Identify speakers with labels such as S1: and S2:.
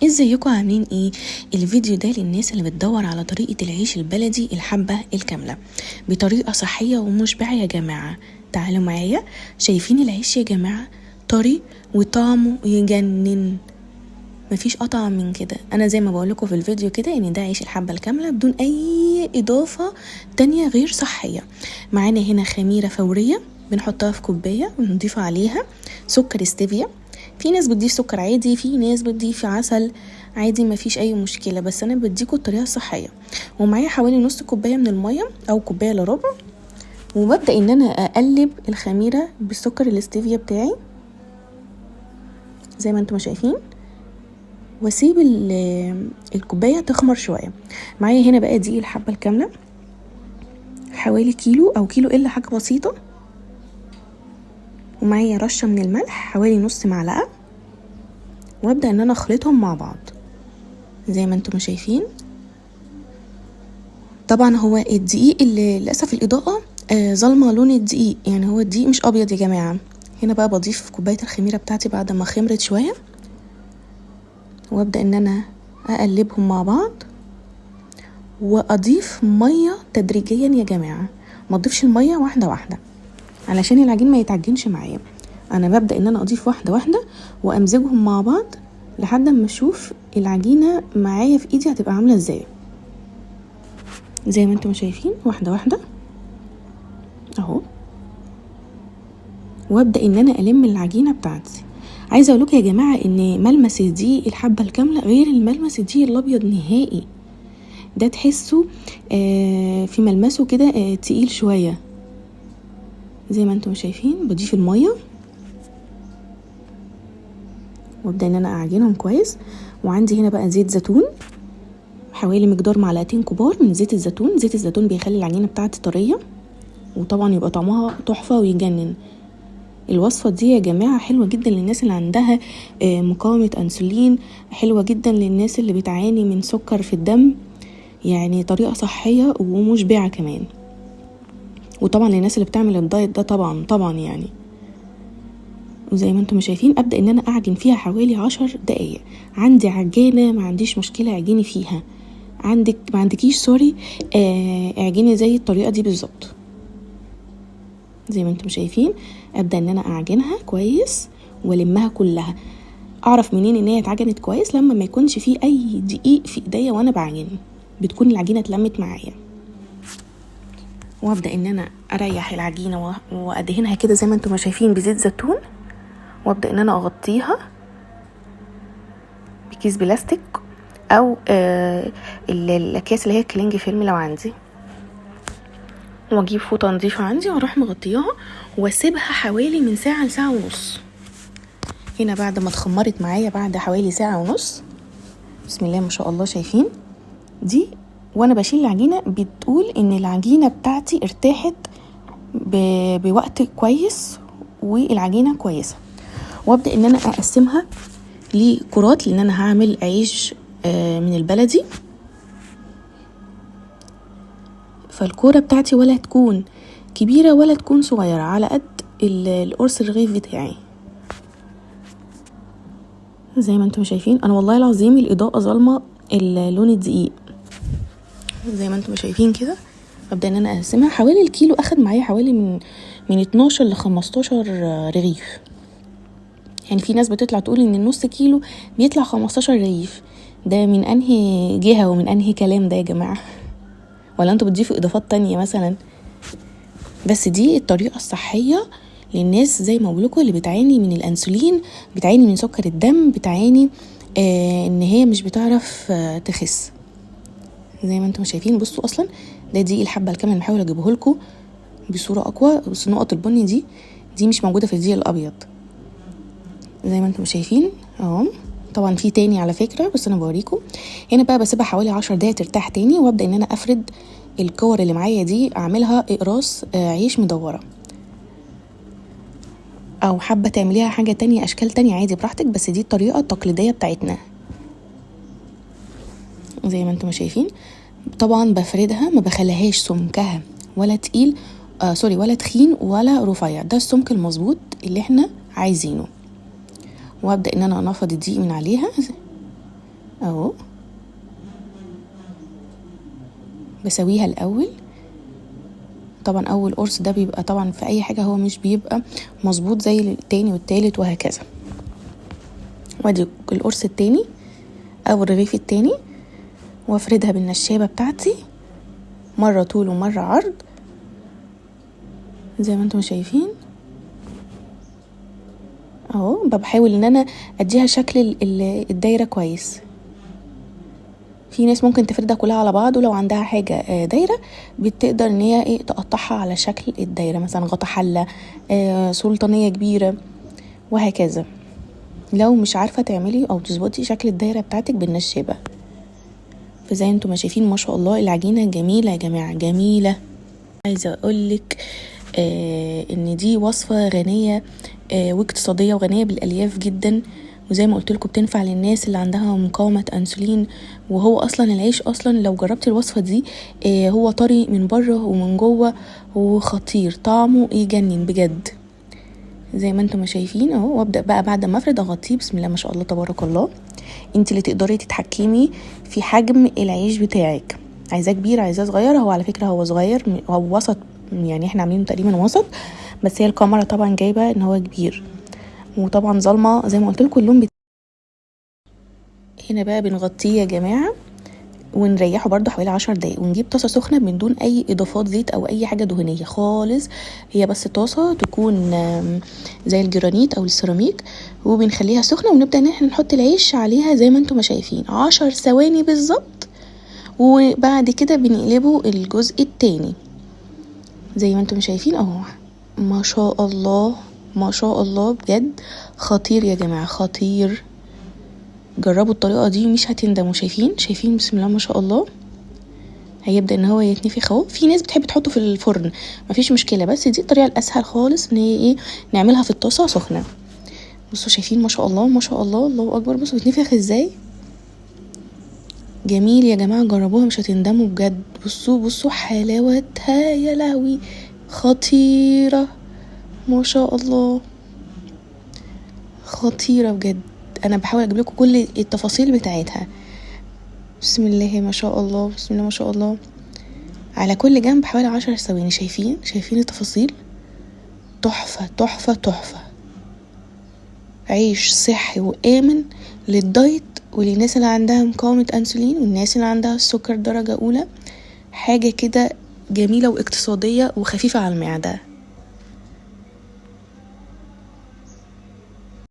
S1: ازيكم عاملين ايه؟ الفيديو ده للناس اللي بتدور على طريقة العيش البلدي الحبة الكاملة بطريقة صحية ومشبعة. يا جماعة تعالوا معايا. شايفين العيش يا جماعة؟ طري وطعمه يجنن، مفيش اطعم من كده. انا زي ما بقولكم في الفيديو كده ان ده عيش الحبة الكاملة بدون اي اضافة تانية غير صحية. معانا هنا خميرة فورية بنحطها في كوباية ونضيف عليها سكر ستيفيا. في ناس بتضيف سكر عادي، في ناس بتضيف عسل عادي، مفيش اي مشكلة، بس انا بديكوا الطريقة الصحية. ومعايا حوالي نص كوباية من المية او كوباية الا ربع، وببدأ ان انا اقلب الخميرة بالسكر الاستيفيا بتاعي زي ما انتم شايفين، واسيب الكوباية تخمر شوية. معايا هنا بقى دي الحبة الكاملة حوالي كيلو او كيلو الا حاجة بسيطة، ومعايا رشة من الملح حوالي نص معلقة، وابدأ ان انا اخلطهم مع بعض زي ما انتم شايفين. طبعا هو الدقيق اللي للاسف الاضاءة ظلمة لون الدقيق، يعني هو الدقيق مش ابيض يا جماعة. هنا بقى بضيف كوباية الخميرة بتاعتي بعد ما خمرت شوية، وابدأ ان انا اقلبهم مع بعض، واضيف مية تدريجيا يا جماعة. ما اضيفش المية واحدة واحدة علشان العجين ما يتعجنش معايا. انا ببدأ ان انا اضيف واحدة واحدة وامزجهم مع بعض لحد ما اشوف العجينة معايا في ايدي هتبقى عاملة ازاي. زي ما انتم شايفين واحدة واحدة اهو، وابدأ ان انا الم العجينة بتاعتي. عايزة اقولكم يا جماعة ان ملمس دي الحبة الكاملة غير الملمس دي الابيض نهائي، ده تحسه في ملمسه كده تقيل شوية. زي ما انتم شايفين بضيف المية وابدا ان انا اعجنهم كويس. وعندي هنا بقى زيت زيتون حوالي مقدار معلقتين كبار من زيت الزيتون. زيت الزيتون بيخلي العجينة بتاعتي طرية، وطبعا يبقى طعمها تحفة ويجنن. الوصفة دي يا جماعة حلوة جدا للناس اللي عندها مقاومة انسولين، حلوة جدا للناس اللي بتعاني من سكر في الدم، يعني طريقه صحية ومشبعه كمان، وطبعا للناس اللي بتعمل الدايت ده طبعا طبعا يعني. وزي ما انتم شايفين ابدا ان انا اعجن فيها حوالي 10 دقايق. عندي عجانه ما عنديش مشكلة اعجني فيها، عندك ما عندكيش sorry اعجني زي الطريقة دي بالظبط. زي ما انتم شايفين ابدا ان انا اعجنها كويس والمها كلها. اعرف منين ان هي اتعجنت كويس؟ لما ما يكونش فيه اي دقيق في ايديا وانا بعجن، بتكون العجينة اتلمت معايا. وابدا ان انا اريح العجينة وادهنها كده زي ما انتم شايفين بزيت زيتون، وابدا ان انا اغطيها بكيس بلاستيك او الاكياس اللي هي cling film لو عندي، واجيب فوطه نظيفة عندي واروح مغطياها واسيبها حوالي من ساعة لساعة ونص. هنا بعد ما اتخمرت معايا بعد حوالي ساعة ونص، بسم الله ما شاء الله، شايفين دي وانا بشيل العجينة بتقول ان العجينة بتاعتي ارتاحت بوقت كويس والعجينه كويسة. وابدا ان انا اقسمها لكرات لان انا هعمل عيش من البلدي، فالكوره بتاعتي ولا تكون كبيرة ولا تكون صغيرة، على قد القرص الرغيف بتاعي. زي ما انتم شايفين انا والله العظيم الاضاءة ظالمه اللون الدقيق. زي ما انتم شايفين كده ابدا ان انا اقسمها حوالي الكيلو، اخد معايا حوالي من 12 ل 15 رغيف. يعني في ناس بتطلع تقول ان النص كيلو بيطلع 15 رغيف، ده من انهي جهة ومن انهي كلام ده يا جماعة؟ ولا انتوا بتضيفوا اضافات تانية مثلا؟ بس دي الطريقة الصحية للناس زي ما بقولكوا اللي بتعاني من الانسولين، بتعاني من سكر الدم، بتعاني ان هي مش بتعرف تخس. زي ما انتم شايفين بصوا اصلا ده دي الحبة الكاملة، بحاول اجيبه لكم بصورة اقوى، بس نقط البني دي مش موجودة في الدقيق الابيض. زي ما انتم شايفين اهو. طبعا في تاني على فكرة بس انا بوريكم. هنا بقى بسيبها حوالي 10 دقايق ترتاح تاني، وابدا ان انا افرد الكور اللي معايا دي، اعملها اقراص عيش مدورة، او حابة تعمليها حاجة تانية اشكال تانية عادي براحتك، بس دي الطريقة التقليدية بتاعتنا. زي ما انتم شايفين طبعا بفردها، ما بخليهاش سمكها ولا تقيل سوري ولا تخين ولا رفيع، ده السمك المظبوط اللي احنا عايزينه. وابدا ان انا انفض الدقيق من عليها. اهو. بسويها الاول. طبعا اول قرص ده بيبقى طبعا في اي حاجة هو مش بيبقى مظبوط زي التاني والتالت وهكذا. وادي القرص التاني او الرغيف التاني، وافردها بالنشابه بتاعتي مرة طول ومرة عرض زي ما انتم شايفين اهو. بحاول ان انا اديها شكل الدايرة كويس. في ناس ممكن تفردها كلها على بعض، ولو عندها حاجة دايرة بتقدر ان هي ايه تقطعها على شكل الدايرة، مثلا غطا حله، سلطانيه كبيرة وهكذا. لو مش عارفه تعملي او تظبطي شكل الدايرة بتاعتك بالنشابه. فزي انتم ما شايفين ما شاء الله العجينة جميلة يا جماعة، جميلة. عايزه اقولك ان دي وصفه غنية واقتصادية وغنيه بالالياف جدا، وزي ما قلت لكم بتنفع للناس اللي عندها مقاومة انسولين. وهو اصلا العيش اصلا لو جربتي الوصفة دي هو طري من بره ومن جوه وخطير، طعمه يجنن بجد زي ما انتم ما شايفين اهو. وابدا بقى بعد ما افرد اغطيه. بسم الله ما شاء الله تبارك الله. انت اللي تقدري تتحكمي في حجم العيش بتاعك، عايزاه كبير عايزاه صغير. هو على فكرة هو صغير، هو وسط، يعني احنا عاملينه تقريبا وسط، بس هي الكاميرا طبعا جايبه ان هو كبير، وطبعا ظلمه زي ما قلت لكم اللون هنا بقى بنغطيه يا جماعة ونريحه برده حوالي 10 دقايق. ونجيب طاسه سخنة من دون اي اضافات زيت او اي حاجة دهنية خالص، هي بس طاسه تكون زي الجرانيت او السيراميك، وبنخليها سخنة ونبدا ان احنا نحط العيش عليها زي ما انتم ما شايفين 10 ثواني بالظبط. وبعد كده بنقلبه الجزء التاني زي ما انتم شايفين اهو. ما شاء الله ما شاء الله بجد خطير يا جماعة، خطير. جربوا الطريقة دي مش هتندموا. شايفين بسم الله ما شاء الله هيبدا ان هو يتنفخ اهو. في ناس بتحب تحطه في الفرن مفيش مشكلة، بس دي الطريقة الاسهل خالص ان هي ايه نعملها في الطاسه سخنة. بصوا شايفين ما شاء الله ما شاء الله الله اكبر. بصوا بيتنفخ ازاي، جميل يا جماعة، جربوها مش هتندموا بجد. بصوا حلاوتها يا لهوي، خطيرة ما شاء الله، خطيرة بجد. انا بحاول اجيب لكم كل التفاصيل بتاعتها. بسم الله ما شاء الله، بسم الله ما شاء الله. على كل جنب حوالي 10 ثواني. شايفين التفاصيل، تحفة تحفة تحفة. عيش صحي وامن للدايت وللناس اللي عندها مقاومة انسولين والناس اللي عندها السكر درجه اولى. حاجة كده جميلة واقتصادية وخفيفة على المعدة.